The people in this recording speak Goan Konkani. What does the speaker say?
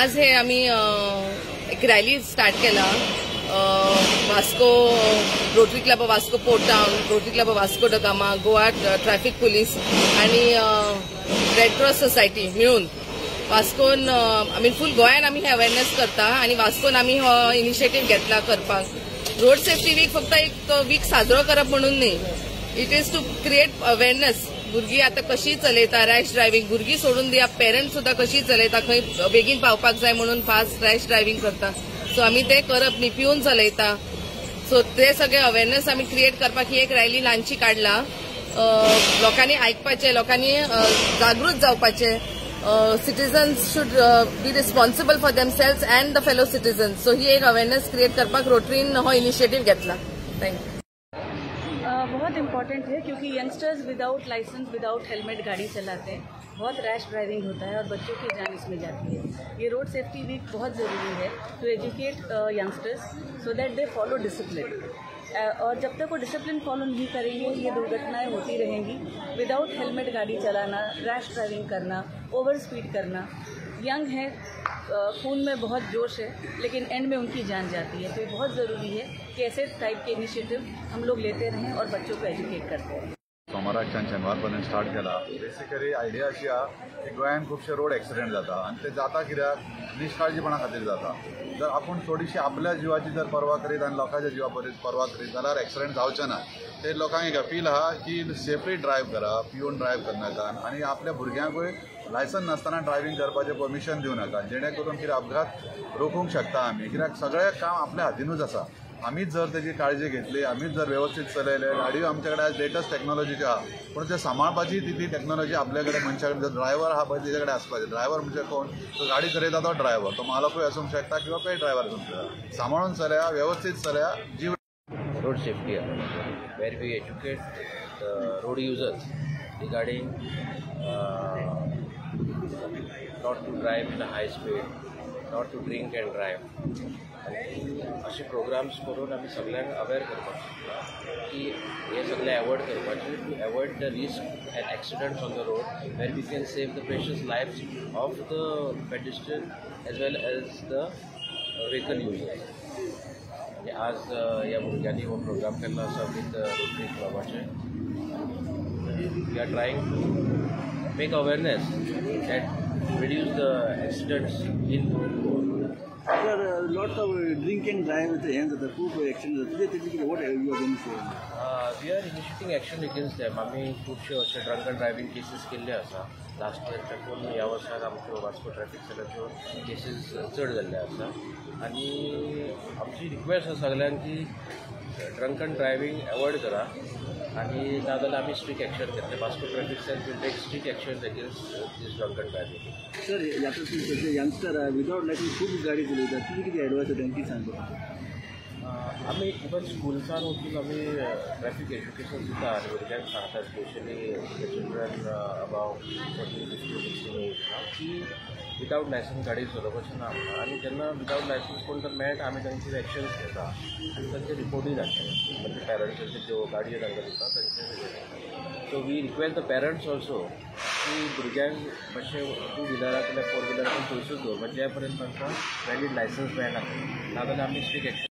आज हे आमी एक रॅली स्टार्ट केला Vasco Rotary Club of Vasco Port Town, Rotary Club of Vasco da Gama, Goa Traffic Police आणि रेड क्रॉस सोसायटी मिळून वास्कोन, I mean फूल गोंयान आमी हे अवेरनेस करता आणि वास्कोन आमी हो इनिशिएटीव घेतला करपाक. रोड सेफ्टी वीक फक्त एक वीक साजरो करप म्हणून न्ही, it is to create awareness. भुरगीं आतां कशी चलयता, रॅश ड्रायव्हिंग भुरगीं सोडून दिया, पेरंट्स सुद्दां कशी चलयता, खंय बेगीन पावपाक जाय म्हणून फास्ट रॅश ड्रायव्हिंग करता. सो आमी ते करप न्ही, पिवन चलयता. सो ते सगळे अवेरनेस आमी क्रिएट करपाक ही एक रॅली ल्हानशी काडला. लोकांनी आयकपाचें, लोकांनी जागृत जावपाचें. Citizens should be responsible for themselves and the fellow citizens. So ही एक अवेरनेस क्रिएट करपाक रोटरीन हो इनिशिएटीव घेतला. Thank you. बहुत इम्पॉर्टेंट है क्योंकि youngsters without licence, without helmet गाड़ी चलाते हैं, बहुत रैश ड्राइविंग होता है और बच्चों की जान इसमें जाती है. ये रोड सेफ्टी वीक बहुत ज़रूरी है to educate youngsters so that they follow discipline. और जब तक वो डिसिप्लिन फॉलो नहीं करेंगे ये दुर्घटनाएं होती रहेंगी. विदाउट हेलमेट गाड़ी चलाना, रैश ड्राइविंग करना, ओवर स्पीड करना, यंग है, खून में बहुत जोश है, लेकिन एंड में उनकी जान जाती है. तो ये बहुत ज़रूरी है कि ऐसे टाइप के इनिशिएटिव हम लोग लेते रहें और बच्चों को एजुकेट करते रहें. सोमाराकच्यान शेनवार पर्यंत स्टार्ट केला. बेसिकली आयडिया अशी आहा की गोंयांत खुबशे रोड एक्सिडंट जाता आनी ते जाता कित्याक, निश्काळजीपणा खातीर जाता. जर आपूण थोडीशी आपल्या जिवाची जर पर्वा करीत आनी लोकांच्या जिवा पर्वा करीत जाल्यार एक्सिडंट जावचे ना. ते लोकांक एक अपील आहा की सेफली ड्रायव्ह करा, पिवन ड्रायव्ह करनाका आनी आपल्या भुरग्यांकूय लायसन नासतना ड्रायव्हिंग करपाचें परमिशन दिवं नाका, जेणे करून कितें अपघात रोखूंक शकता आमी. कित्याक सगळें काम आपल्या हातीनूच आसा. आमीच जर तेजी काळजी घेतली, आमीच जर वेवस्थीत चलयले, गाडयो आमचे कडेन आज लेटस्ट टॅक्नॉलॉजीच्यो आहा, पूण ते सांबाळपाची तितली टॅक्नॉलॉजी आपल्या कडेन मनशा कडेन, ड्रायव्हर आहा पळय तेजे कडेन आसपाक जाय. ड्रायव्हर म्हणजे कोण, तो गाडी चलयता तो ड्रायव्हर, तो मालकूय आसूंक शकता किंवा पे ड्रायव्हर आसूंक शकता. सांबाळून चलया, व्यवस्थीत चलया, जीव. Road safety where we educate the road users regarding not to drive in a high speed, not to drink and drive. आनी अशे प्रोग्राम्स करून आमी सगळ्यांक अवेर करपाक शकता की हे सगळें एवॉयड करपाचें, to avoid the risk and accidents on the road where we can save the precious lives of the pedestrian as well as the vehicle users. आनी आज ह्या भुरग्यांनी हो प्रोग्राम केल्लो आसा विथ रोटरी क्लबाचे. We are trying to make awareness that reduce the accidents in Goa. Sir, lot of drink and drive हें जाता, खूब एक्सिडंट जाता, तेजे कितें what you are going to say? We are initiating action against them. आमी खुबश्यो अशे ड्रंक एंड ड्रायव्हिंग केसीस केल्ले आसा. लास्ट इयर साकून ह्या वर्साक आमच्यो वास्को ट्रॅफिक सेलाच्यो केसीस चड जाल्ले आसा आनी आमची रिक्वेस्ट आसा सगल्यांक की ड्रंक एंड ड्रायव्हिंग एवॉयड करा आनी नाजाल्यार आमी स्ट्रिक्ट एक्शन घेतले. Vasco traffic cell will take strict action against this drunk and driving. Sir, आतां सद्या यंगस्टर आहा, विदावट लायसन्स खूब गाडी चलयतात, तुमी कितें एडवायस तांकां सांगता? आमी इवन स्कुल्सान वचून आमी ट्रॅफिक एज्युकेशन दिता आनी भुरग्यांक सांगता, specially the children above 14, 15, 16 age की विदावट लायसन्स गाडी चलोवपाची ना. आनी जेन्ना विदावट लायसन्स कोण तर मेळटा आमी तांचेर एक्शन्स घेता आनी तांचे रिपोर्टूय धाडटा, म्हणजे पेरंट्साचे ज्यो गाडयो तांकां दिता तांचे. So we request the parents also की भुरग्यांक मातशें टू व्हिलराक किंवा फोर व्हिलराक पयसूच दवर, म्हणजे ज्या पर्यंत तांकां वॅलीड लायसन्स मेळना, नाजाल्यार आमी स्ट्रिक्ट एक्शन.